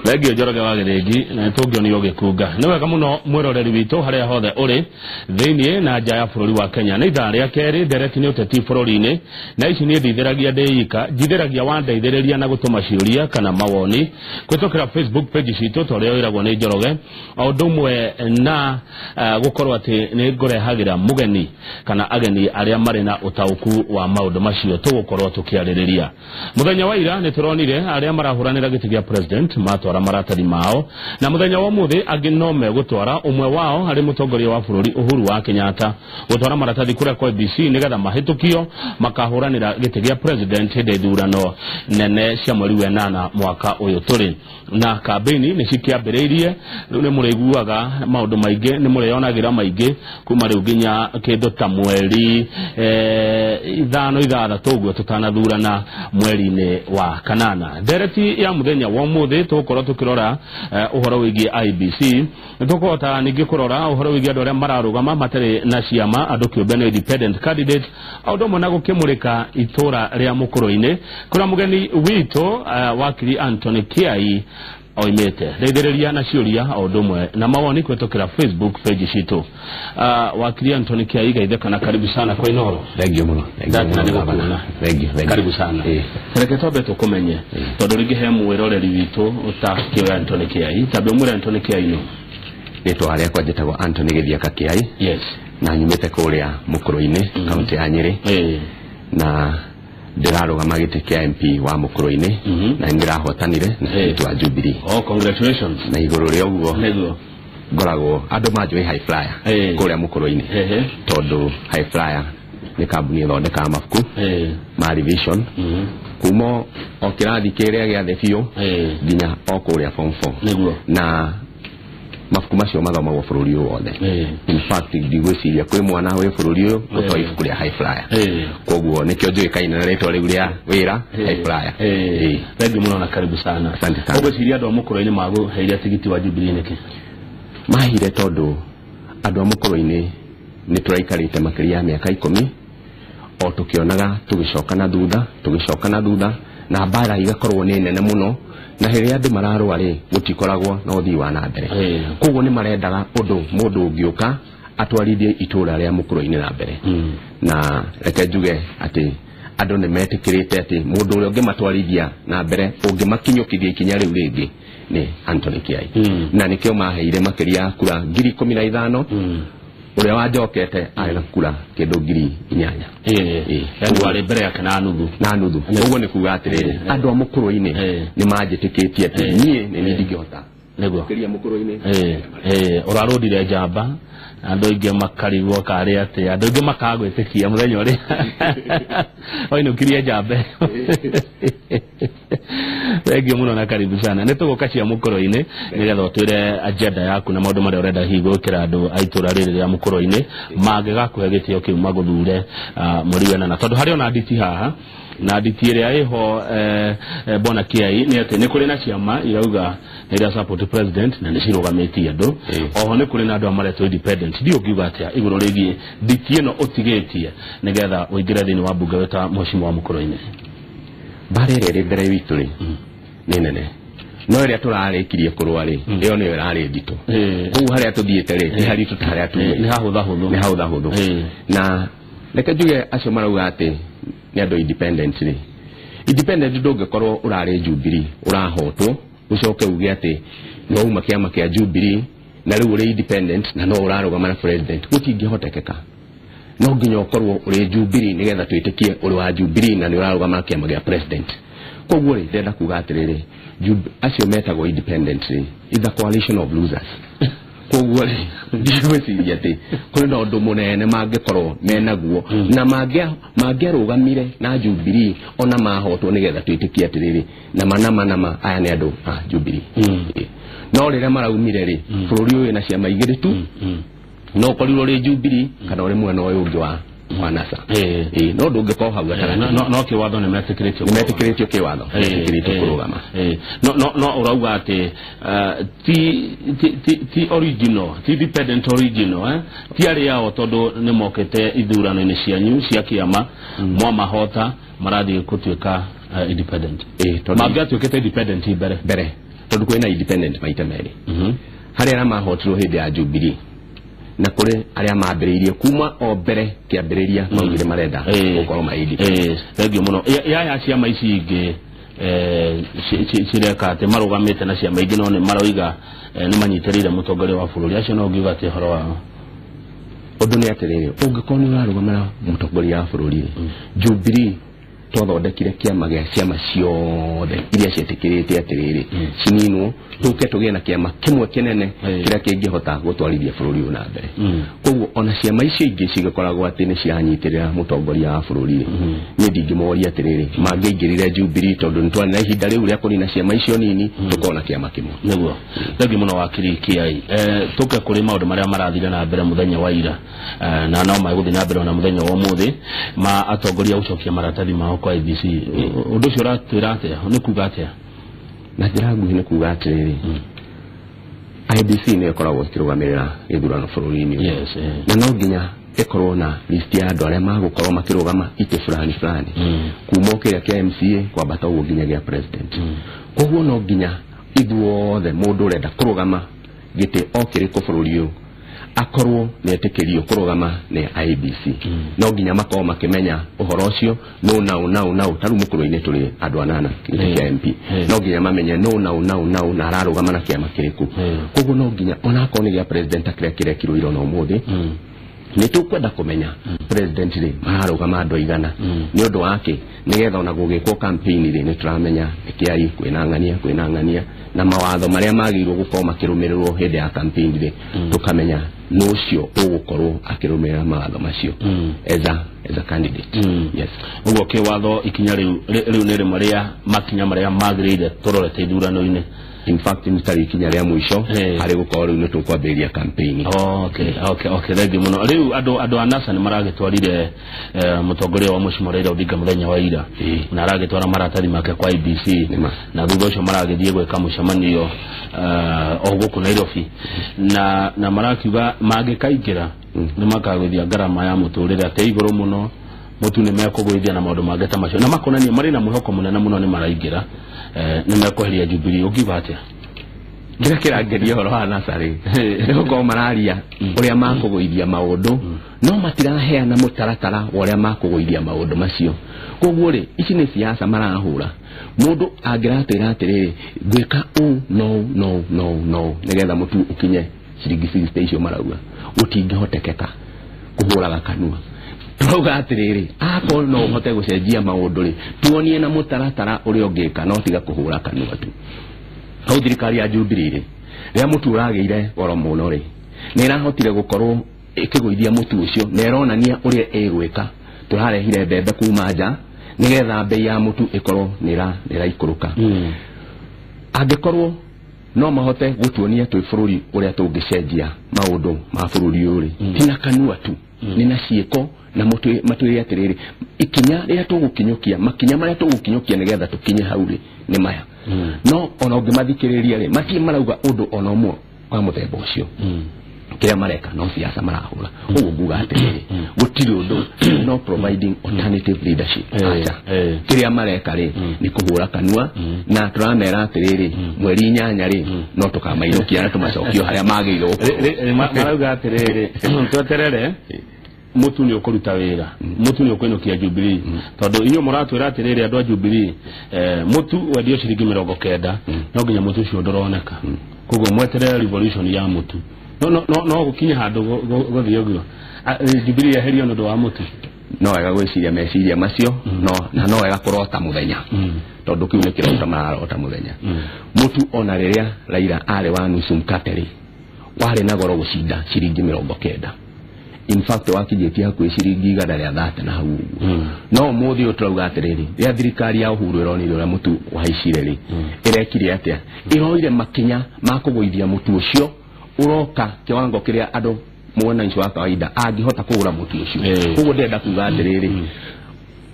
Thengio Njoroge wa Gĩthĩnji, na nĩtũngĩonio gĩkunga. Nĩ wega mũno mwĩroreri witũ harĩa hothe ũrĩ thĩiniĩ na nja ya bũrũri wa Kenya. Nĩ ithaa rĩa kerĩ, ndereti nĩ ũteti bũrũri-inĩ, na ici niĩ ndithĩragia ndĩ ika, njithĩragia wandeithĩrĩria na gũtũma ciũria kana mawoni kũhĩtũkĩra Facebook page citũ ta ũrĩa wĩragwo nĩ Njoroge, o ũndũ ũmwe na gũkorwo atĩ nĩ ngũrehagĩra mũgeni kana ageni arĩa marĩ na ũtaũku wa maũndũ macio tũgũkorwo tũkĩarĩrĩria. Mũthenya wa ira nĩ tũronire arĩa marahũranĩra gĩtĩ gĩa president matwara maratathi mao, na mũthenya wa ũmũthĩ angĩ no megũtwara, ũmwe wao harĩ mũtongoria wa bũrũri Uhuru wa Kenyatta gũtwara maratathi kũrĩa kwa IEBC nĩgetha mahĩtũkio makahũranĩra gĩtĩ gĩa president hĩndĩ ya ithurano nene cia mweri wa 8 mwaka ũyũ tũrĩ. Na kambĩini nĩ cikĩambĩrĩirie, rĩu nĩ mũrĩiguaga maũndũ maingĩ, nĩ mũrĩonagĩra maingĩ kuma rĩu nginya kĩndũ ta mweri 5 6 ũguo tũtanathurana mweri-inĩ wa 8. Ndereti ya mũthenya wa ũmũthĩ tũgũkorwo tũkĩrora ũhoro wĩgiĩ IEBC, nĩtũkũhota ningĩ kũrora ũhoro wĩgiĩ andũ arĩa mararũgama matarĩ na ciama, andũ kĩũmbe nĩ independent candidate, o ũndũ ũmwe na gũkĩmũrĩka itũra rĩa Mũkũrũ-inĩ kũrĩa mũgeni witũ wakiri Anthony Kiai oimĩte. Ndeithĩrĩria na ciũria o ũndũ ũmwe na mawoni kũhĩtũkĩra Facebook page citũ. Wakiri Anthony Kiai, geithĩka na karibu sana kwa Inooro. Thank you mũno. Ndakena nĩ gũkuona. Thank you, thank you. Karibu sana. Reke twambe tũkũmenye tondũ rĩngĩ he mwĩroreri witũ ũtakĩũĩ Anthony Kiai. Tambe ũmwĩre Anthony Kiai nũ? Rĩtwa rĩakwa njĩtagwo Anthony Gĩthiaka Kiai. Yes. Na nyumĩte kũrĩa Mũkũrũ-inĩ, kaunti ya Nyĩrĩ. Na ndĩrarũgama gĩtĩ kĩa MP wa Mũkũrũ-inĩ, na nĩndĩrahotanire na gĩtĩ wa Jubilee. Oh, congratulations. Na igũrũ rĩa ũguo nĩguo ngoragwo andũ manjũĩ High Flyer kũrĩa Mũkũrũ-inĩ, tondũ High Flyer nĩ kambuni ĩthondekaga mabuku ma revision kuma o kĩrathi kĩrĩa gĩa thĩ biũ nginya o kũrĩa form 4. Nĩguo. Na mabuku macio mathomagwo bũrũri ũyũ wothe. In fact ndigwĩciria kwĩ mwana wĩ bũrũri ũyũ ũtoĩ ibuku rĩa High Flyer. Koguo nĩkĩo njũĩkaine na rĩtwa rĩu rĩa wĩra High Flyer. Thank you mũno na karibu sana. Asante sana. Ũgwĩciria andũ a Mũkũrũ-inĩ magũheire tigiti wa Jubilee nĩkĩ? Maheire tondũ andũ a Mũkũrũ-inĩ nĩ tũraikarĩte makĩria ya mĩaka 10 o tũkĩonaga tũgĩcoka na thutha, tũgĩcoka na thutha, na mbara igakorwo nĩ nene mũno, na rĩrĩa andũ mararũa rĩ gũtikoragwo na ũthii wa na mbere. Koguo nĩ marendaga ũndũ mũndũ ũngĩũka atwarithie itũra rĩa Mũkũrũ-inĩ na mbere. Na reke njuge atĩ andũ nĩ metĩkĩrĩte atĩ mũndũ ũrĩa ũngĩmatwarithia na mbere, ũngĩmakinyũkithia ikinya rĩu rĩngĩ nĩ Anthony Kiai. Na nĩkĩo maheire makĩria ya kura 15,000. Ũrĩa wanjokete arĩ na kura kĩndũ 8,000. Yaani warĩ mbere yake na nuthu. Na nuthu. Ũguo nĩ kuga atĩrĩrĩ, andũ a Mũkũrũ-inĩ nĩ manjĩtĩkĩtie atĩ niĩ nĩ niĩ ndingĩhota. Nĩguo. Gũkĩria Mũkũrũ-inĩ. Ũrarũndire njamba, andũ aingĩ makarigwo karĩ atĩa, andũ aingĩ makagwĩtĩkia mũthenya ũrĩa wainũkirie njamba. Thank you mũno na karibu sana. Nĩ tũgũka cia Mũkũrũ-inĩ nĩgetha ũtwĩre agenda yaku na maũndũ marĩa ũrenda hihi gwĩkĩra andũ a itũra rĩrĩ rĩa Mũkũrũ-inĩ mangĩgakũhe gĩtĩo kĩu magũthure mweri wa 8, tondũ harĩ ona nditi haha na nditi ĩrĩa ĩho Bwana Kiai nĩ atĩ nĩ kũrĩ na ciama irauga nĩ iria support president na nĩ cirũgamĩtie andũ. Oho nĩ kũrĩ na andũ arĩa maretwo independent. Ndiũ ũngiuga atĩa igũrũ rĩgiĩ nditi ĩno ũtigĩtie nĩgetha ũingĩre thĩinĩ wa mbunge wĩ ta mheshimiwa wa Mũkũrũ-inĩ? Mbara ĩrĩa ĩrĩ mbere witũ rĩ nĩ nene, no ĩrĩa tũrarĩkirie kũrũa rĩ ĩyo nĩyo ĩrarĩ nditũ. Koguo harĩa tũthiĩte rĩ ti haritũ ta harĩa tumĩte. Nĩ hahũthahũthũ. Nĩ hahũthahũthũ. Na reke njuge acio marauga atĩ nĩ andũ independent rĩ, independent ndũngĩkorwo ũrarĩ Jubilee ũrahotwo ũcoke uge atĩ no uma kĩama kĩa Jubilee na rĩu ũrĩ independent na no ũrarũgama na president, gũtingĩhotekeka. No nginya ũkorwo ũrĩ Jubilee nĩgetha twĩtĩkie ũrĩ wa Jubilee na nĩ ũrarũgama na kĩama kĩa president. Koguo rĩ ndĩrenda kuga atĩrĩrĩ, acio metagwo independent rĩ is a coalition of losers. Koguo rĩ ndigwĩciria atĩ kũrĩ na ũndũ mũnene mangĩkorwo menaguo na mangĩarũgamire na Jubilee ona mahotwo nĩgetha twĩtĩkie atĩrĩrĩ nama nama nama aya nĩ andũ a Jubilee. No rĩrĩa maraumire rĩ bũrũri ũyũ na ciama igĩrĩ tu, no ũkorirwo ũrĩ Jubilee kana ũrĩ mwena ũyũ ũngĩ wa NASA. No ndũngĩkorwo hau gatagatĩ. No kĩwatho nĩ metĩkĩrĩtio. Nĩ metĩkĩrĩtio kĩwatho, metĩkĩrĩtio kũrũgama. No ũrauga atĩ ti original, ti independent original, Ti arĩa ao tondũ nĩ mokĩte ithurano-inĩ cianyu cia kĩama, mwamahota marathiĩ gũtuĩka independent. Tondũ mangĩatuĩkĩte independent mbere. Mbere. Tondũ kwĩna independent maita merĩ. Harĩ arĩa mahotirwo hĩndĩ ya Jubilee na kũrĩ arĩa mambĩrĩirie kuma o mbere kĩambĩrĩria maugire marenda gũkorwo ma independent. Thengiũ mũno. Yaya ciama ici ingĩ cireka atĩ marũgamĩte na ciama ingĩ no nĩ maroiga nĩ manyitĩrĩire mũtongoria wa bũrũri, acio no ngiuga atĩ ũhoro wao ũndũ nĩ atĩrĩrĩ, ũngĩkorwo nĩ ũrarũgamĩra mũtongoria wa bũrũri, Jubilee twathondekire kĩama gĩa ciama ciothe iria ciĩtĩkĩrĩte atĩrĩrĩ cininwo tũke tũgĩe na kĩama kĩmwe kĩnene kĩrĩa kĩngĩhota gũtwarithia bũrũri ũyũ na mbere. Koguo ona ciama icio ingĩ cigĩkoragwo atĩ nĩ ciranyitĩrĩra mũtongoria wa bũrũri, niĩ ndingĩmoria atĩrĩrĩ mangĩaingĩrire Jubilee tondũ nĩ twarĩ na ihinda rĩu rĩa kũnina ciama icio nini tũkorwo na kĩama kĩmwe. Nĩguo. Thengiũ mũno wakiri Kiai. Tũke kũrĩ maũndũ marĩa marathire na mbere mũthenya wa ira, na no magũthiĩ na mbere ona mũthenya wa ũmũthĩ, ma atongoria gũcokia maratathi mao kwa IEBC. Ũndũ ũcio ũratwĩra atĩa? Nĩ kuga atĩa? Na njĩra nguhĩ nĩ kuga atĩrĩrĩ, IEBC nĩyo ĩkoragwo ĩkĩrũgamĩrĩra gĩthurano bũrũri-inĩ ũyũ. Na no nginya ĩkorwo na list ya andũ arĩa magũkorwo makĩrũgama itĩ fulani fulani, kuma o kĩrĩa kĩa MCA kwambata ũguo nginya gĩa president. Koguo no nginya ithuothe mũndũ ũrenda kũrũgama gĩtĩ o kĩrĩkũ bũrũri ũyũ akorwo nĩ etĩkĩrio kũrũgama nĩ IEBC. No nginya makorwo makĩmenya ũhoro ũcio nũ nau nau nau. Ta rĩu mũkũrũ-inĩ tũrĩ andũ anana gĩtĩ kĩa MP, no nginya mamenye nũ nau nau nau na ararũgama na kĩama kĩrĩkũ. Koguo no nginya onakorwo nĩ gĩa president ta kĩrĩa kĩrekirwo ira na ũmũthĩ, nĩ tũkwenda kũmenya president rĩ mararũgama andũ aigana, nĩ ũndũ wake nĩgetha ona gũgĩkwo campaign rĩ nĩ tũramenya nĩkĩai kwĩna ng'ania kwĩna ng'ania, na mawatho marĩa magĩrĩirwo gũkorwo makĩrũmĩrĩrwo hĩndĩ ya campaign rĩ tũkamenya nũ ũcio ũgũkorwo akĩrũmĩrĩra mawatho macio as a candidate. Yes. Ũguo kĩwatho ikinya rĩu nĩ rĩmwe rĩa makinya marĩa magĩrĩire tũrorete ithurano-inĩ. In fact nĩ tarĩ ikinya rĩa mũico harĩ gũkorwo rĩu nĩ tũkwambĩrĩria campaign. Okay, thengiũ mũno. Rĩu andũ a NASA nĩ maragĩtwarire mũtongoria wa Mheshimiwa Raila Odinga mũthenya wa ira, na aragĩtwara maratathi make kwa IEBC, na thutha ũcio maragĩthiĩ gwĩka mũcemanio o gũkũ Nairobi, na marakiuga mangĩkaingĩra nĩ makagũithia ngarama ya mũtũrĩre atĩ igũrũ mũno, mũtu nĩ mekũgũithia na maũndũ mangĩ ta macio, na makonania marĩ na mwĩhoko mũnene mũno nĩ maraingĩra, nĩ mekweheria Jubilee. Ũngiuga atĩa? Kĩrĩa kĩrangeria ũhoro wa NASA rĩ nĩ gũkorwo mararia ũrĩa makũgũithia maũndũ, no matiraheana mũtaratara wa ũrĩa makũgũithia maũndũ macio. Koguo rĩ ici nĩ siasa marahũra. Mũndũ angĩratwĩra atĩrĩrĩ ngwĩka ũũ no no no no nĩgetha mũtu ũkinye ciringi 60 icio marauga, gũtingĩhotekeka kũhũraga kanua. Turauga atĩrĩrĩ akorwo no ũhote gũcenjia maũndũ rĩ tuonie na mũtaratara ũrĩa ũngĩka, no tiga kũhũra kanua tu. Hau thirikari ya Jubilee rĩ rĩrĩa mũtu ũragĩire goro mũno rĩ nĩ ĩrahotire gũkorwo ĩkĩgũithia mũtu ũcio na ĩronania ũrĩa ĩgwĩka. Tũrarehire mbembe kuma nja nĩgetha bei ya mũtu ĩkorwo nĩ ĩraikũrũka. Angĩkorwo no mahote gũtuonia twĩ bũrũri ũrĩa tũngĩcenjia maũndũ ma bũrũri ũyũ rĩ, ti na kanua tu, nĩ na ciĩko, na matwĩre atĩrĩrĩ ikinya rĩrĩa tũgũkinyũkia, makinya marĩa tũgũkinyũkia nĩgetha tũkinye hau rĩ nĩ maya. No ona ũngĩmathikĩrĩria rĩ matirĩ marauga ũndũ ona ũmwe wa mũthemba ũcio. Kĩrĩa mareka no siasa marahũra. Ũguo nguga atĩrĩrĩ gũtirĩ ũndũ, no providing alternative leadership. Acha kĩrĩa mareka rĩ nĩ kũhũra kanua, na tũramera atĩrĩrĩ mweri 8 rĩ no tũkamainũkia na tũmacokio harĩa magĩrĩirwo gũkorwo. Marauga atĩrĩrĩ tweterere mũtu nĩ ũkũruta wĩra, mũtu nĩ ũkũinũkia Jubilee, tondũ inyuĩ mũratwĩra atĩrĩrĩ andũ a Jubilee mũtu wendio ciringi 90, no nginya mũtu ũcio ndũroneka. Koguo mweterere revolution ya mũtu. No gũkinye handũ gũthiĩ ũguo Jubilee yeherio nĩ ũndũ wa mũtu. No wega gwĩciria meciria macio, na no wega kũrota mũthenya, tondũ kĩu nĩ kĩroto mararota mũthenya. Mũtu ona rĩrĩa Raila arĩ wa nusu mkate rĩ warĩ na goro gũcinda ciringi 90. In fact wakinyĩtie hakuhĩ ciringi 130 na hau ũguo. No ũmũthĩ ũyũ tũrauga atĩrĩrĩ rĩrĩa thirikari ya Uhuru ĩronire ũrĩa mũtu wahaicire rĩ ĩrekire atĩa? Ĩroire makinya ma kũgũithia mũtu ũcio ũroka kiwango kĩrĩa andũ mwananchi wa kawaida angĩhota kũgũra mũtu ũcio. Koguo ndĩrenda kuga atĩrĩrĩ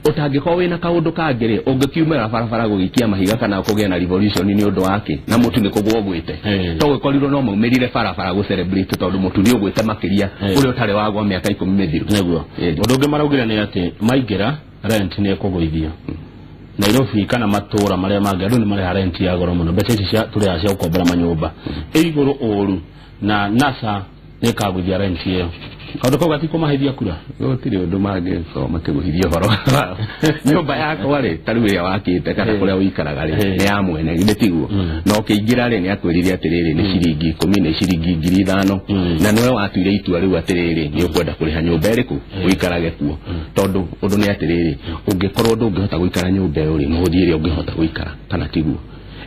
ũtangĩkorwo wĩna kaũndũ kangĩ rĩ ũngĩkiumĩra barabara gũgĩikia mahiga kana kũgĩa na revolution nĩ ũndũ wake na mũtu nĩ kũgwa ũgwĩte, to gũkorirwo no maumĩrire barabara gũ celebrate tondũ mũtu nĩ ũgwĩte makĩria ũrĩa ũtarĩ wagwa mĩaka 10 mĩthiru. Nĩguo. Ũndũ ũngĩ maraugire nĩ atĩ maingĩra rent nĩ ĩkũgũithio. Nairobi kana matũra marĩa mangĩ andũ nĩ marĩha rent ya goro mũno, mbeca ici cia tũrĩhaga cia gũkombora manyũmba ĩ igũrũ ũru, na NASA nĩ ĩkagũithia rent ĩyo. Kaũndũ kau gatikũmaheithia kura? Gũtirĩ ũndũ mangĩkorwo makĩgũithia ũhoro. Nyũmba yakwa rĩ, ta rĩu ĩrĩa wakĩte kana kũrĩa ũikaraga rĩ, nĩ ya mwene, githĩ tiguo? Na ũkĩingĩra rĩ, nĩ akwĩrire atĩrĩrĩ, nĩ ciringi 10, nĩ ciringi 5,000, na nĩwe watuire itua rĩu atĩrĩrĩ, nĩ ũkwenda kũrĩha nyũmba ĩrĩkũ ũikarage kuo. Tondũ ũndũ nĩ atĩrĩrĩ, ũngĩkorwo ndũngĩhota gũikara nyũmba ĩyo rĩ, no ũthiĩ ĩrĩa ũngĩhota gũikara, kana tiguo?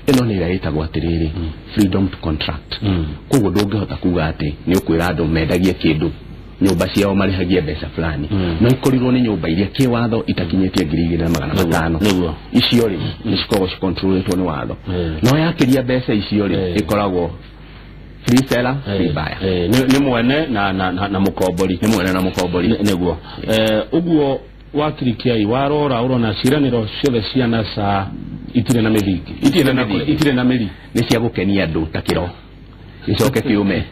Ĩno nĩ ĩrĩa ĩtagwo atĩrĩrĩ, freedom to contract. Koguo ndũngĩhota kuga atĩ nĩ ũkwĩra andũ mendagie kĩndũ nyũmba ciao marĩhagie mbeca fulani, no ikorirwo nĩ nyũmba iria kĩwatho itakinyĩtie 2,500. Icio rĩ, nĩ cikoragwo cikontrolĩtwo nĩ watho. No yakĩria mbeca icio rĩ, ĩkoragwo free seller, free buyer. Nĩ mwene na mũkombori. Nĩ mwene na mũkombori. Nĩguo. Ũguo wakiri Kiai, warora ũrona ciĩranĩro ciothe cia NASA itirĩ na mĩthingi, Itirĩ na mĩthingi. Itirĩ na mĩri. Nĩ cia gũkenia andũ ta kĩro gĩcoke kĩũme,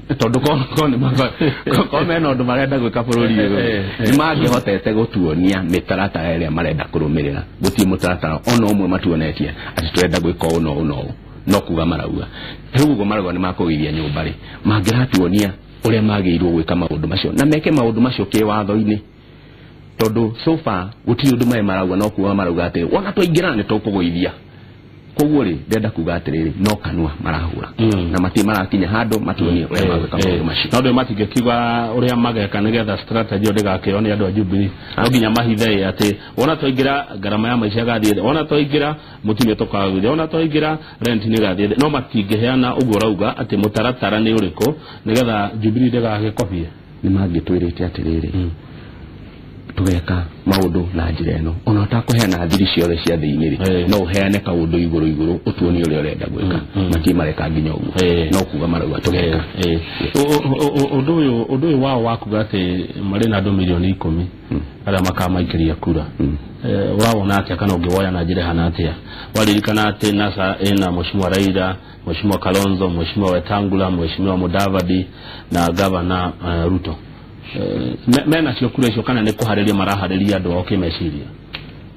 tondũ ko mena ũndũ marenda gwĩka bũrũri ũyũ, nĩ mangĩhotete gũtuonia mĩtaratara ĩrĩa marenda kũrũmĩrĩra. Gũtirĩ mũtaratara ona ũmwe matuonetie atĩ tũrenda gwĩka ũũ na ũũ na ũũ, no kuga marauga. Rĩu ũguo marauga nĩ makũgĩithia nyũmba rĩ, mangĩratuonia ũrĩa magĩrĩirwo gwĩka maũndũ macio na meke maũndũ macio kĩwatho-inĩ, tondũ so far gũtirĩ ũndũ maĩ marauga, no kuga marauga atĩ wona twaingĩra nĩ tũkũgũithia. Koguo rĩ, ndĩrenda kuga atĩrĩrĩ, no kanua marahũra na matirĩ marakinya handũ matuonie ũrĩa magwĩka maũndũ macio. No ndũ matingĩkiuga ũrĩa mageka nĩgetha strategy ĩyo ndĩgakĩo nĩ andũ a Jubilee. No nginya mahithe atĩ wona twaingĩra ngarama ya maica ĩgathiĩ thĩ, wona twaingĩra mũtu nĩ tũkagũithia, wona twaingĩra rent nĩ ĩgathiĩ thĩ. No matingĩheana ũguo ũrauga atĩ mũtaratara nĩ ũrĩkũ nĩgetha Jubilee ndĩgagĩkobie. Nĩ mangĩtwĩrĩte atĩrĩrĩ, tũgeka maũndũ na njĩra ĩno, ona ũtakũheana thiri ciothe cia thĩinĩ rĩ, no ũheane kaũndũ igũrũ igũrũ ũtuonie ũrĩa ũrenda gwĩka. Matirĩ mareka nginya ũguo, no kuga marauga tũgeka. Ũndũ ũyũ wao wa kuga atĩ marĩ na andũ mirioni 10 arĩa makamaikĩria kura, ũrawona atĩa kana ũngĩwoya na njĩra ĩhana atĩa? Waririkana atĩ NASA ĩna Mheshimiwa Raila, Mheshimiwa Kalonzo, Mheshimiwa Wetangula, Mheshimiwa Mudavadi na Gavana Ruto. Mena cio kura icio kana nĩ kũharĩria maraharĩria andũ ao kĩmeciria?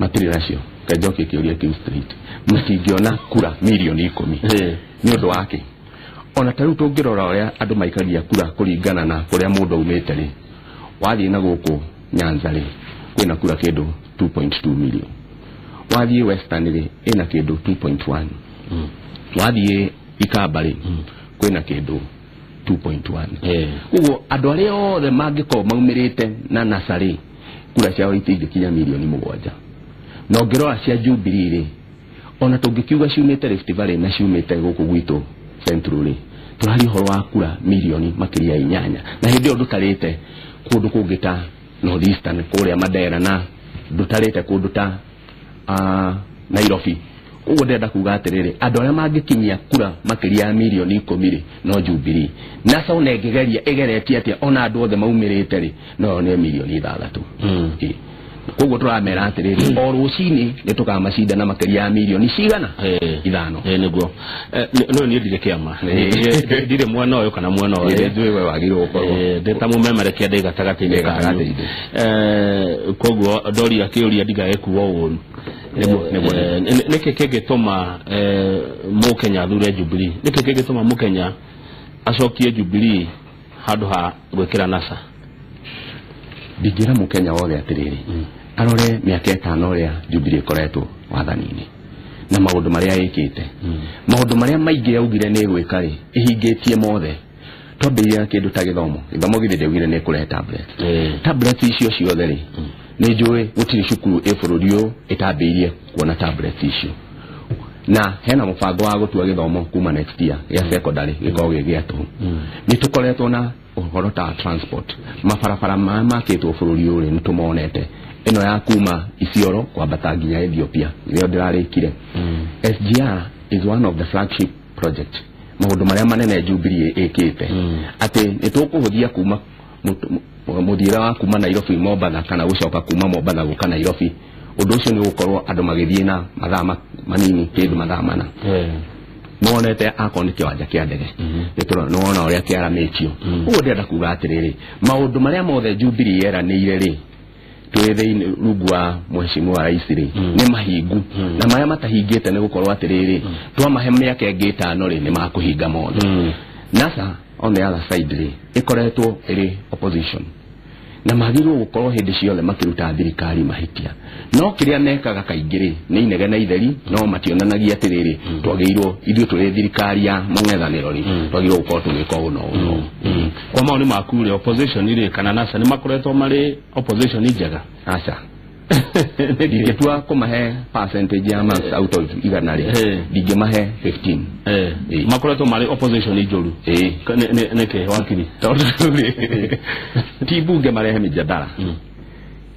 Matirĩ nacio. Kanjokie kĩũria kĩu straight, matingĩona kura mirioni 10. Nĩ ũndũ wake ona ta rĩu tũngĩrora ũrĩa andũ maikagia kura kũringana na kũrĩa mũndũ aumĩte rĩ, wathiĩ na gũkũ Nyanza rĩ, kwĩna kura kĩndũ 2.2 million, wathiĩ Western rĩ, ĩna kĩndũ 2.1, wathiĩ Ikamba rĩ, kwĩna kĩndũ 2.1. Koguo andũ arĩa othe mangĩkorwo maumĩrĩte na NASA rĩ, kura ciao itingĩkinya mirioni 7. Na ũngĩrora cia Jubilee rĩ, ona tũngĩkiuga ciumĩte Rift Valley na ciumĩte gũkũ gwitũ Central rĩ, tũraria ũhoro wa kura mirioni makĩria ya 8, na hĩndĩ ĩyo ndũtarĩte kũndũ kũngĩ ta North Eastern kũrĩa Mandera, na ndũtarĩte kũndũ ta Nairobi. Ũguo ndĩrenda kuga atĩrĩrĩ, andũ arĩa mangĩkinyia kura makĩria ya mirioni 10 rĩ, no Jubilee. NASA ona ĩngĩgeria ĩgeretie atĩa, ona andũ othe maumĩrĩte rĩ, no yone mirioni 6. Koguo tũramera atĩrĩrĩ, o rũcinĩ nĩ tũkamacindana makĩria ya mirioni cigana? 5. Nĩguo. No niĩ ndirĩ kĩama, ndirĩ mwena ũyũ kana mwena ũyũ. Njũĩ we wagĩrĩirwo gũkorwo ndĩ ta mũmemerekia ndĩ gatagatĩ-inĩ kanyu. Koguo ndoria kĩũria ndigagĩkuo ũru. Nĩkĩ kĩngĩtũma mũkenya athure Jubilee? Nĩkĩ kĩngĩtũma mũkenya acokie Jubilee handũ ha gwĩkĩra NASA? Ndingĩra mũkenya wothe atĩrĩrĩ, arore mĩaka 5 ũrĩa Jubilee ĩkoretwo wathani-inĩ na maũndũ marĩa ĩkĩte. Maũndũ marĩa maingĩ yaugire nĩ ĩgwĩka rĩ, ĩhingĩtie mothe. Twambĩrĩria na kĩndũ ta gĩthomo, gĩthomo githĩ ndĩaugire nĩ ĩkũrehe tablet. Tablet icio ciothe rĩ, nĩ njũĩ gũtirĩ cukuru ĩ bũrũri ũyũ ĩtambĩrĩirie kuona tablet icio. Na hena mũbango wa gũtua gĩthomo kuma next year gĩa secondary gĩkorwo gĩ gĩa tũhũ. Nĩ tũkoretwo na ũhoro ta transport, mabarabara maya makĩtwo bũrũri ũyũ rĩ, nĩ tũmonete. Ĩno ya kuma Isiolo kwambata nginya Ethiopia nĩyo ndĩrarĩkire. SGR is one of the flagship project, maũndũ marĩa manene Jubilee ĩkĩte, atĩ nĩ tũkũhũthia kuma mũthiĩre wa kuma Nairobi Mombatha kana gũcoka kuma Mombatha gũka Nairobi. Ũndũ ũcio nĩ ũgũkorwo andũ magĩthiĩ na mathaa manini kĩndũ mathaa 4. Nĩwonete akorwo nĩ kĩwanja kĩa ndege, nĩwona ũrĩa kĩaramĩtio. Ũguo ndĩrenda kuga atĩrĩrĩ, maũndũ marĩa mothe Jubilee yeranĩire rĩ, Twĩ thĩinĩ rungu wa mheshimiwa rais rĩ, nĩ mahingu, na marĩa matahingĩte nĩ gũkorwo atĩrĩrĩ, twamahe mĩaka ĩngĩ 5 rĩ, nĩ makũhinga mothe. NASA on the other side rĩ, ĩkoretwo ĩrĩ opposition, na magĩrĩirwo gũkorwo hĩndĩ ciothe makĩruta thirikari mahĩtia, no kĩrĩa mekaga kaingĩ rĩ, nĩ inegene itheri, no mationanagia atĩrĩrĩ, twagĩrĩirwo ithuĩ tũrĩ thirikari ya mũng'ethanĩro rĩ, twagĩrĩirwo gũkorwo tũgĩka ũũ na ũũ na ũũ. Kwa maoni maku rĩ, opposition rĩ kana NASA nĩ makoretwo marĩ opposition njega? Aca, ndingĩtua kũmahe percentage ya marks out of 100 rĩ, ndingĩmahe 15. Makoretwo marĩ opposition njũru? Ĩĩ. Nĩkĩ, wakiri? Tondũ rĩ, ti bunge marehe mĩjadala,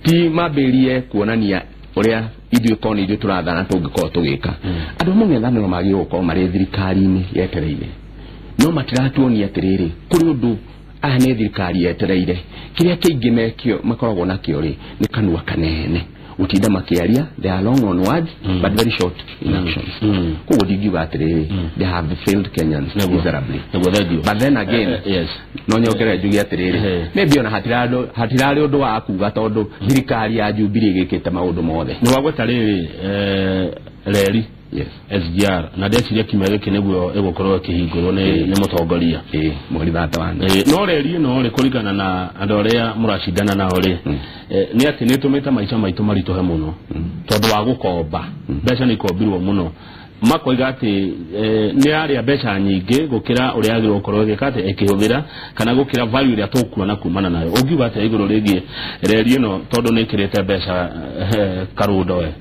ti mambĩrĩrie kuonania ũrĩa ithuĩ korwo nĩ ithuĩ tũrathana tũngĩkorwo tũgĩka. Andũ a mũng'ethanĩro magĩrĩirwo gũkorwo marĩ thirikari-inĩ yetereire, no matiratuonia atĩrĩrĩ, kũrĩ ũndũ aya nĩ thirikari yetereire. Kĩrĩa kĩingĩ mekio makoragwo nakĩo rĩ, nĩ kanua kanene, gũtinda makĩaria. They are long on words but very short in actions. Koguo ndingiuga atĩrĩrĩ, they have failed Kenyans miserably. Nĩguo, thank you. But then again, no nyongerere njuge atĩrĩrĩ, maybe ona hatirarĩ ũndũ wa kuga, tondũ thirikari ya Jubilee ĩgĩkĩte maũndũ mothe. Nĩ wagweta rĩrĩ, reri SGR, na ndeciria kiumia gĩkĩ nĩguo ĩgũkorwo ĩkĩhingũrwo nĩ mũtongoria. Ĩĩ, mweri 31. No reri ĩno rĩ, kũringana na andũ arĩa mũracindana nao rĩ, nĩ atĩ nĩ ĩtũmĩte maica maitũ maritũhe mũno, tondũ wa gũkomba mbeca, nĩ ikombirwo mũno, makoiga atĩ nĩ yarĩa mbeca nyingĩ gũkĩra ũrĩa yagĩrĩirwo gũkorwo ĩgĩka atĩ ĩkĩhũthĩra, kana gũkĩra value ĩrĩa tũkuona kumana nayo. Ũngiuga atĩa igũrũ rĩgiĩ reri ĩno, tondũ nĩ ĩkĩrĩte mbeca karũndo we?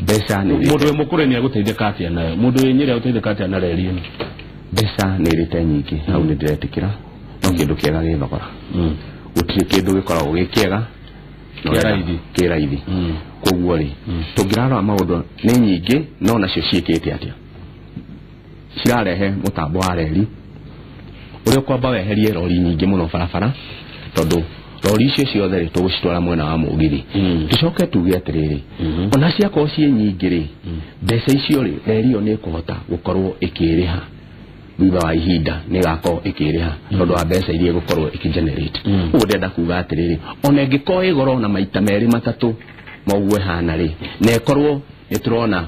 Mbeca nĩ Mũndũ wĩ mũkũrũ nĩ agũteithĩka atĩa nayo? Mũndũ wĩ Nyĩrĩ agũteithĩka atĩa na reri ĩno? Mbeca nĩ ĩrĩte nyingĩ, hau nĩ ndĩretĩkĩra, no kĩndũ kĩega gĩ thogora. Gũtirĩ kĩndũ gĩkoragwo gĩ kĩega no Kĩ raithi. Kĩ raithi. Koguo rĩ, tũngĩrarora maũndũ nĩ nyingĩ, no nacio ciĩkĩte atĩa? Cirarehe mũtambo wa reri ũrĩa ũkwamba weherie rori nyingĩ mũno barabara, tondũ rori icio ciothe rĩ, tũgũcitwara mwena wa mũgithi. Tũcoke tuge atĩrĩrĩ, ona ciakorwo ciĩ nyingĩ rĩ, mbeca icio rĩ, reri ĩyo nĩ ĩkũhota gũkorwo ĩkĩrĩha thutha wa ihinda, nĩ ĩgakorwo ĩkĩrĩha tondũ wa mbeca iria ĩgũkorwo ĩkĩgenerate. Ũguo ndĩrenda kuga atĩrĩrĩ, ona ĩngĩkorwo ĩ goro na maita merĩ matatũ ma ũguo ĩhana rĩ, na ĩkorwo nĩ tũrona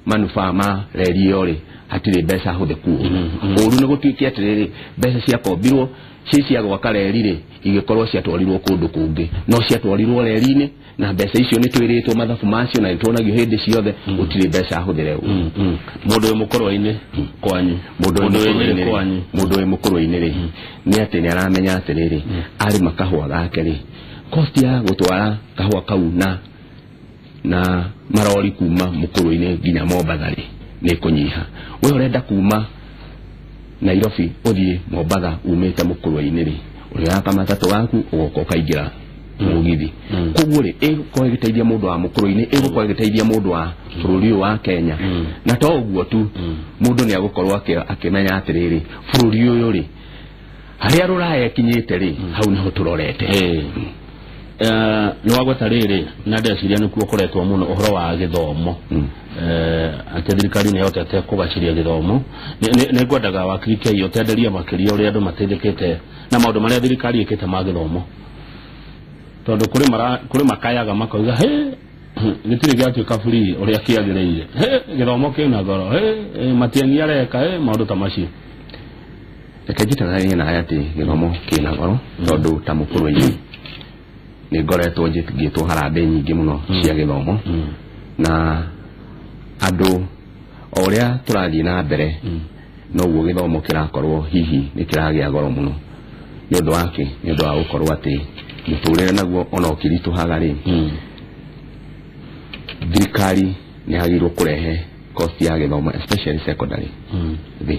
manufaa ma reri ĩyo rĩ, hatirĩ mbeca hũthĩku ũru. Ũru nĩ gũtuĩke atĩrĩrĩ, mbeca ciakombirwo ci cia gwaka reri rĩ, igĩkorwo ciatwarirwo kũndũ kũngĩ, no ciatwarirwo reri-inĩ, na mbeca icio nĩ twĩrĩtwo mathabu macio na nĩ tuonagio hĩndĩ ciothe, gũtirĩ mbeca hũthĩre ũru. Mũndũ wĩ mũkũrũ-inĩ kwanyu? Mũndũ wĩ Mũndũ wĩ mũkũrũ-inĩ Nyĩrĩ rĩ, kwanyu? Mũndũ wĩ mũkũrũ-inĩ rĩ, nĩ atĩ nĩ aramenya atĩrĩrĩ, arĩma kahũa gake rĩ, cost ya gũtwara kahũa kau na marori kuma mũkũrũ-inĩ nginya Mombatha rĩ, nĩ ĩkũnyiha. We ũrenda kuma Nairobi ũthiĩ Mombatha umĩte mũkũrũ-inĩ rĩ, ũrĩoya kamatatũ gaku, ũgoka ũkaingĩra mũgithi. Koguo rĩ, ĩgũkorwo ĩgĩteithia mũndũ wa mũkũrũ-inĩ, ĩgũkorwo ĩgĩteithia mũndũ wa bũrũri ũyũ wa Kenya. Na to ũguo tu, mũndũ nĩ agũkorwo akĩmenya atĩrĩrĩ, bũrũri ũyũ rĩ, harĩa rũraya ĩkinyĩte rĩ, hau nĩho tũrorete. Nĩ wagweta rĩrĩ, na ndeciria nĩkuo ũkoretwo mũno, ũhoro wa gĩthomo, atĩ thirikari nĩ ĩhotete kũgacĩria gĩthomo. Nĩ ngwendaga wakiri Kei ũtenderie makĩria ũrĩa andũ mateithĩkĩte na maũndũ marĩa thirikari ĩkĩte ma gĩthomo, tondũ kũrĩ kũrĩ makayaga makauga he gĩtirĩ gĩatuĩka free ũrĩa kĩagĩrĩire, he gĩthomo kĩna goro, he Matiang'i areka he maũndũ ta macio. Reke njĩtananie nawe atĩ gĩthomo kĩna goro, tondũ ta mũkũrũ-inĩ nĩ ngoretwo ngĩtwo harambee nyingĩ mũno cia gĩthomo, na andũ o ũrĩa tũrathiĩ na mbere, noguo gĩthomo kĩrakorwo hihi nĩ kĩragĩa goro mũno. Nĩ ũndũ wa kĩ? Nĩ ũndũ wa gũkorwo atĩ mũtũrĩre naguo ona ũkĩritũhaga rĩ, thirikari nĩ yagĩrĩirwo kũrehe cost ya gĩthomo, especially secondary, thĩ.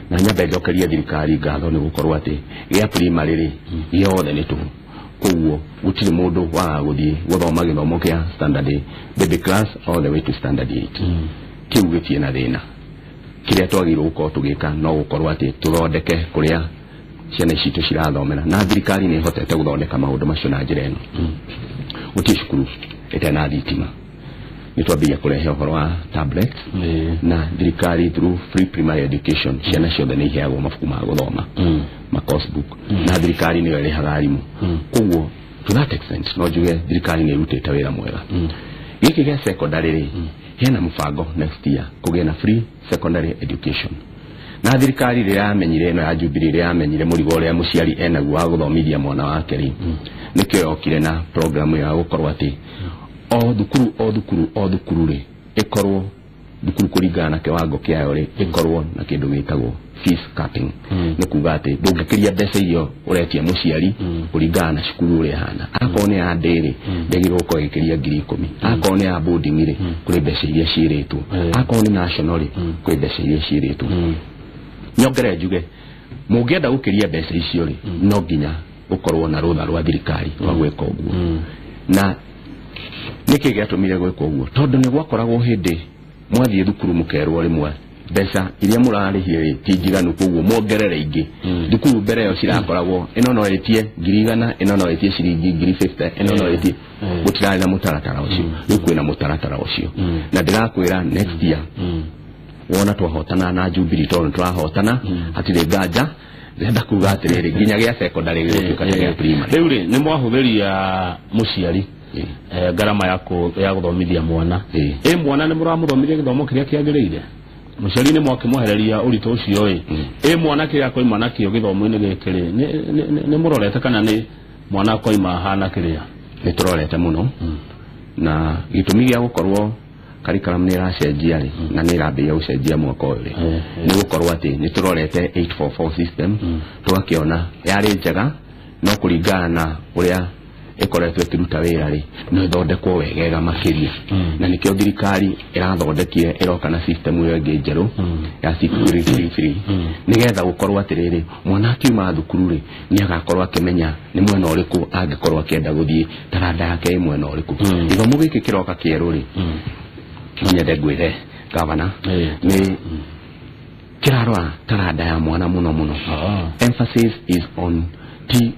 Na nyambe njokerie thirikari ngatho nĩ gũkorwo atĩ gĩa primary rĩ, gĩothe nĩ tũhũ, koguo gũtirĩ mũndũ waga gũthiĩ gũthoma gĩthomo kĩa standard baby class all the way to standard 8. Kĩu gĩtirĩ na thĩna. Kĩrĩa twagĩrĩirwo gũkorwo tũgĩka no gũkorwo atĩ tũthondeke kũrĩa ciana citũ cirathomera, na thirikari nĩ ĩhotete gũthondeka maũndũ macio na njĩra ĩno: gũtirĩ cukuru ĩtarĩ na thitima, nĩ twambĩrĩria kũrehe ũhoro wa tablet, na thirikari through free primary education ciana ciothe nĩ iheagwo mabuku ma gũthoma, ma course book, na thirikari nĩyo ĩrĩhaga arimũ. Koguo To that extent no njuge thirikari nĩ ĩrutĩte wĩra mwega. Gĩkĩ gĩa secondary rĩ, hena mũbango next year kũgĩa na free secondary education. Na thirikari rĩrĩa yamenyire ĩno ya Jubilee, rĩrĩa yamenyire mũrigo ũrĩa mũciari enaguo wa gũthomithia mwana wake rĩ, nĩkĩo yokire na program ya gũkorwo atĩ o thukuru o thukuru o thukuru rĩ, ĩkorwo thukuru kũringana na kĩwango kĩayo rĩ, ĩkorwo na kĩndũ gĩtagwo fees capping. Nĩ kuga atĩ ndũngĩkĩria mbeca iria ũretia mũciari kũringana na cukuru ũrĩa ĩhana. Akorwo nĩ ya day rĩ, ndĩagĩrĩirwo gũkorwo ĩgĩkĩria 10,000. Akorwo nĩ ya boarding rĩ, kũrĩ mbeca iria ciĩrĩtwo. Akorwo nĩ national rĩ, kũrĩ mbeca iria ciĩrĩtwo. Nyongere njuge, mũngĩenda gũkĩria mbeca icio rĩ, no nginya ũkorwo na rũtha rwa thirikari rwa gwĩka ũguo. Na nĩkĩ gĩatũmire gwĩka ũguo? Tondũ nĩ gwakoragwo hĩndĩ mwathiĩ thukuru mũkerwo rĩmwe mbeca iria mũrarĩhio rĩ ti njiganu, koguo mwongerere ingĩ. Thukuru mbere ĩyo cirakoragwo ĩno no ĩtie 100,000, ĩno no ĩtie ciringi 50,000, ĩno no ĩtie, gũtirarĩ na mũtaratara ũcio. Rĩu kwĩna mũtaratara ũcio, na ndĩrakwĩra next year wona twahotana na Jubilee, tondũ nĩtũrahotana hatirĩ nganja, ndĩrenda kuga atĩrĩrĩ, nginya gĩa secondary gĩgũtuĩka ta gĩa primary. Rĩu rĩ, nĩ mwahũthĩria mũciari ngarama ya gũthomithia mwana. Ĩ mwana nĩ mũramũthomithia gĩthomo kĩrĩa kĩagĩrĩire? Mũciari nĩ mwakĩmwehereria ũritũ ũcio ĩ. Ĩ mwana kĩrĩa akoima nakĩo gĩthomo-inĩ gĩkĩ rĩ, nĩ mũrorete kana nĩ mwana akoima ahana kĩrĩa? Nĩ tũrorete mũno, na gĩtũmi gĩa gũkorwo curriculum nĩ ĩracenjia rĩ, na nĩ ĩrambĩrĩria gũcenjia mwaka ũyũ rĩ, nĩ gũkorwo atĩ nĩ tũrorete 844 system, tũgakĩona yarĩ njega, no kũringana na ũrĩa ĩkoretwo ĩkĩruta wĩra rĩ, no ĩthondekwo wegega makĩria. Na nĩkĩo thirikari ĩrathondekire ĩroka na system ĩyo ĩngĩ njerũ ya 6333, nĩgetha gũkorwo atĩrĩrĩ, mwana akiuma thukuru rĩ, nĩ agakorwo akĩmenya nĩ mwena ũrĩkũ angĩkorwo akĩenda gũthiĩ, taranda yake ĩ mwena ũrĩkũ. Gĩthomo gĩkĩ kĩroka kĩerũ rĩ, no nyende ngwĩre gavana, nĩ kĩrarora taranda ya mwana mũno mũno. Emphasis is on ti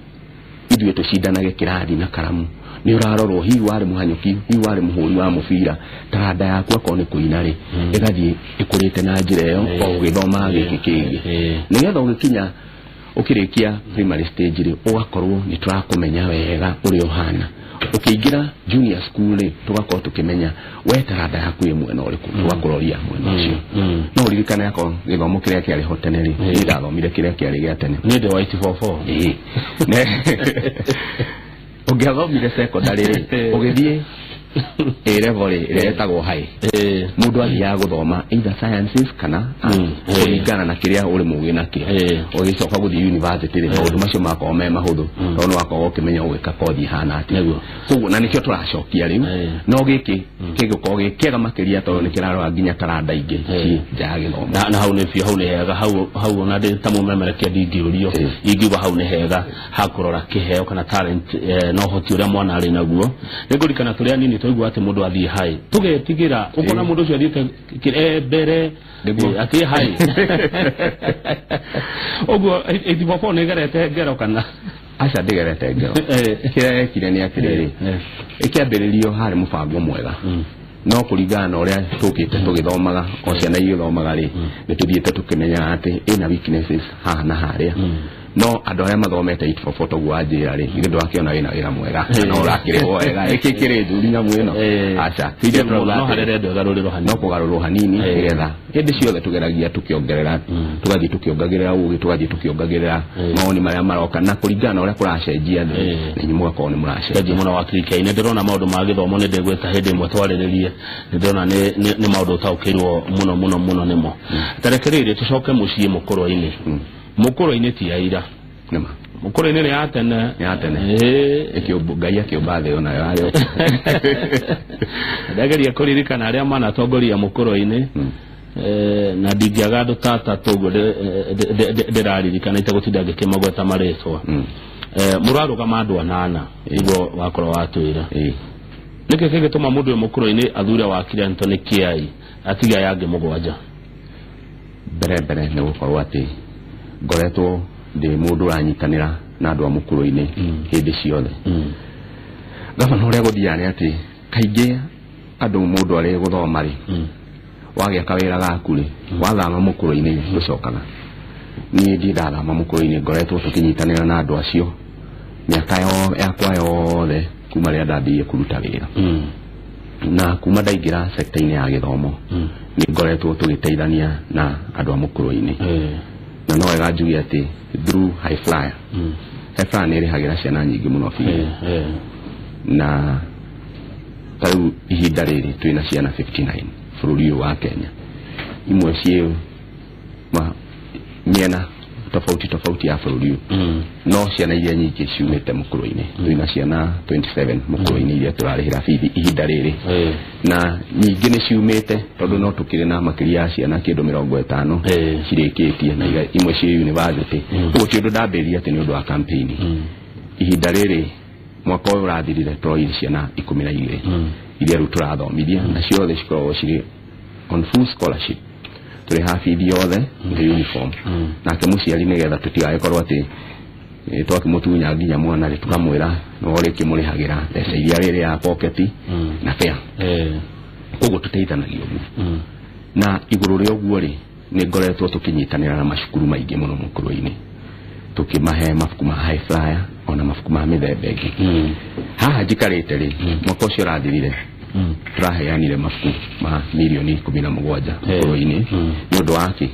ithuĩ tũcindanage kĩrathi na karamu, nĩ ũrarorwo hihi warĩ mũhanyũki, hihi warĩ mũhũri wa mũbira, taranda yaku akorwo nĩ kũina rĩ, ĩgathiĩ ĩkũrĩte na njĩra ĩyo o ũgĩthomaga gĩkĩ kĩngĩ, nĩgetha ũgĩkinya ũkĩrĩkia primary stage rĩ, ũgakorwo nĩ tũrakũmenya wega ũrĩa ũhana. Ũkĩingĩra junior school rĩ, tũgakorwo tũkĩmenya we taranda yaku ĩ mwena ũrĩkũ, tũgakũroria mwena ũcio. No ũririkane akorwo gĩthomo kĩrĩa kĩarĩ ho tene rĩ, niĩ ndathomire kĩrĩa kĩarĩ gĩa tene. Niĩ ndĩ wa 844. Ĩĩ. Ũngĩathomire secondary rĩ, ũgĩthiĩ A level rĩ, ĩrĩa ĩtagwo high, mũndũ athiaga gũthoma either sciences kana arts, kũringana na kĩrĩa ũrĩ mũgĩ nakĩo. Ũgĩcoka gũthiĩ university rĩ, maũndũ macio makoragwo me mahũthũ, tondũ nĩ wakoragwo ũkĩmenya ũgwĩka kothi ĩhana atĩa. Koguo na nĩkĩo tũracokia rĩu, no gĩkĩ kĩgũkorwo gĩ kĩega makĩria, tondũ nĩ kĩrarora nginya taranda ingĩ ciĩ nja ya gĩthomo. Na hau nĩ biũ, hau nĩ hega, hau ona ndĩ ta mũmemerekia ndingĩũrio, ingiuga hau nĩ hega hakũrora kĩheo kana talent, na ũhoti ũrĩa mwana arĩ naguo. Nĩngũririkana tũrĩ anini twaigua atĩ mũndũ athiĩ high, tũgetigĩra ũkona mũndũ ũcio athiĩte mbere athiĩ high. Ũguo 844 nĩ ĩgerete ngero kana? Aca, ndĩgerete ngero. Kĩrĩa yekire nĩ atĩrĩrĩ, ĩkĩambĩrĩrio harĩ mũbango mwega, no kũringana na ũrĩa tũkĩte tũgĩthomaga, o ciana igĩthomaga rĩ, nĩ tũthiĩte tũkĩmenyaga atĩ ĩna weaknesses haha na harĩa. No andũ arĩa mathomete 844 toguo wanjĩra rĩ, githĩ ndwakĩona wĩna wĩra mwega na ũrakĩrĩhwo wega, ĩkĩ kĩrĩ njũru nyamũ ĩno? Aca, no harĩa ĩgarũrĩrwo hanini, no kũgarũrwo hanini, nĩgetha hĩndĩ ciothe tũgeragia tũkĩongerera, tũgathiĩ tũkĩongagĩrĩra ũgĩ, tũgathiĩ tũkĩongagĩrĩra mawoni marĩa maroka, na kũringana na ũrĩa kũracenjia thĩ, na inyuĩ mũgakorwo nĩ mũracenjia. Thengiũ mũno wakiri Kĩaine. Ndĩrona maũndũ ma gĩthomo nĩ ndĩgwĩta hĩndĩ ĩmwe twarĩrĩrie, nĩ ndĩrona nĩ maũndũ ũtaũkĩirwo mũno mũno mũno nĩmo. Ta reke rĩrĩ tũcoke mũciĩ mũkũrwe-inĩ. Mũkũrwe-inĩ ti aira. Nĩma. Mũkũrwe-inĩ nĩ ya tene. Nĩ ya tene. Ngai akĩũmba thĩ onayo yarĩ. Ndageria kũririkana arĩa manatongoria mũkũrwe-inĩ, na ndingĩaga andũ ta atatũ ũguo ndĩraririkana itegũtinda ngĩkĩmagweta marĩtwa. Mũrarũgama andũ anana nĩguo wakorwo watwĩra. Nĩkĩ kĩngĩtũma mũndũ wĩ mũkũrwe-inĩ athure wakiri Anthony Kĩai atige aya angĩ 7? Mbere nĩ gũkorwo atĩ ngoretwo ndĩ mũndũ ũranyitanĩra na andũ a mũkũrwe-inĩ hĩndĩ ciothe. Gavana, ũrĩa gũthiaga nĩ atĩ kaingĩ andũ mũndũ arĩ gũthoma rĩ, wagĩa kawĩra gaku rĩ, wathama mũkũrwe-inĩ ndũcokaga. Niĩ ndirĩ ndathama mũkũrwe-inĩ, ngoretwo tũkĩnyitanĩra na andũ acio Mĩaka yakwa yothe kuma rĩrĩa ndambirie kũruta wĩra na kuma ndaingĩra sector-inĩ ya gĩthomo, nĩ ngoretwo tũgĩteithania na andũ a mũkũrũ-inĩ. Na no wega njuge atĩ through High Flyer, High Flyer nĩ ĩrĩhagĩra ciana nyingĩ mũno biũ. Na ta rĩu ihinda rĩrĩ twĩna ciana 59 bũrũri ũyũ wa Kenya, imwe ciĩ mĩena tofauti tofauti ya bũrũri ũyũ, no ciana iria nyingĩ ciumĩte mũkũrũ-inĩ. Twĩna ciana 27 mũkũrũ-inĩ iria tũrarĩhĩra bithi ihinda rĩrĩ, na nyingĩ nĩ ciumĩte tondũ no tũkĩrĩ na makĩria ya ciana kĩndũ 50 cirĩkĩtie na imwe ciĩ university. Ũguo ti ũndũ ndambĩrĩria atĩ nĩ ũndũ wa campaign. Ihinda rĩrĩ, mwaka ũyũ ũrathirire, tũroire ciana 12 iria rĩu tũrathomithia, na ciothe cikoragwo cirĩ on full scholarship. Tũrĩhaga bithi yothe nĩ uniform nake mũciari, nĩgetha tũtigagĩkorwo atĩ twakĩmũtunya nginya mwana rĩ, tũkamwĩra no rĩkĩmũrĩhagĩra mbeca iria rĩrĩ ya pocket na fare. Koguo tũteithanagia ũguo. Na igũrũ rĩa ũguo rĩ, nĩ ngoretwo tũkĩnyitanĩra na macukuru maingĩ mũno mũkũrũ-inĩ, tũkĩmahe mabuku ma High Flyer ona mabuku ma mĩthemba ĩngĩ. Haha njikarĩte rĩ, mwaka ũcio ũrathirire tũraheanire mabuku ma mirioni 17 mũkũrũ-inĩ. Nĩ ũndũ wa kĩ?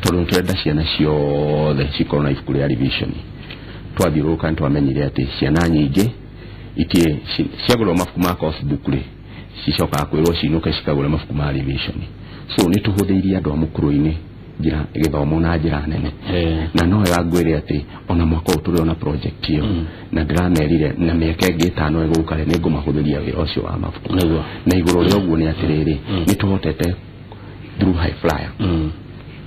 Tondũ nĩ tũrenda ciana ciothe cikorwo na ibuku rĩa revision. Twathiũrũrũka nĩ twamenyire atĩ ciana nyingĩ itie ciagũrwo mabuku ma course book rĩ, cicokaga kwĩrwo cinũke cikagũre mabuku ma revision. So nĩ tũhũthĩirie andũ a mũkũrũ-inĩ njĩra gĩthomo na njĩra nene. Na no wega ngwĩre atĩ ona mwaka ũyũ tũrĩ ona project ĩyo, na ndĩramerire na mĩaka ĩngĩ 5 ĩgũka rĩ, nĩ ngũmahũthĩria wĩra ũcio wa mabuku. Na igũrũ rĩa ũguo nĩ atĩrĩrĩ, nĩ tũhotete through High Flyer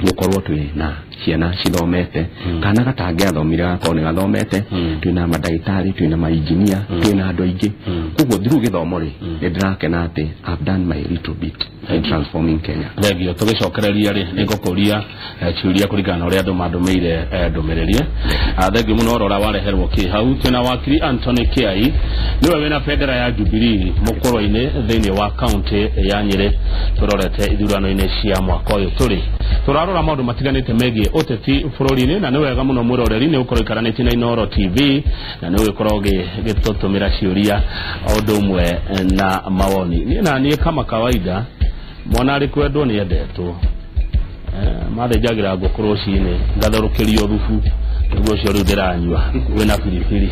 gũkorwo twĩ na ciana cithomete, kana gatangĩathomire gakorwo nĩ gathomete. Twĩna mandagĩtarĩ, twĩna mainjinia, twĩna andũ aingĩ. Koguo through gĩthomo rĩ, nĩ ndĩrakena atĩ I've done my little bit in transforming Kenya. Thengio. Tũgĩcokereria rĩ, nĩ ngũkũria ciũria kũringana na ũrĩa andũ mandũmĩire ndũmĩrĩrie. Thengio mũno. Rora wareherwo kĩ hau. Twĩna wakiri Anthony Kiai, nĩwe wĩna bendera ya Jubilee mũkũrũ-inĩ thĩinĩ wa kaunti ya Nyĩrĩ. Tũrorete ithurano-inĩ cia mwaka ũyũ tũrĩ, tũrarora maũndũ matiganĩte megiĩ ũteti bũrũri-inĩ. Na nĩ wega mũno mwĩroreri nĩ ũkorwo ikaranĩtie na Inooro TV na nĩ ũgĩkorwo ũgĩtũtũmĩra ciũria o ũndũ ũmwe na mawoni. Niĩ na niĩ kama kawaida, mwana arĩ kwendwo nĩ endetwo. Mathĩnjagĩra ngũkũ rũcinĩ, ngatherũkĩrio thubu, nĩguo ũcio rĩu ndĩranyua wĩna biribiri.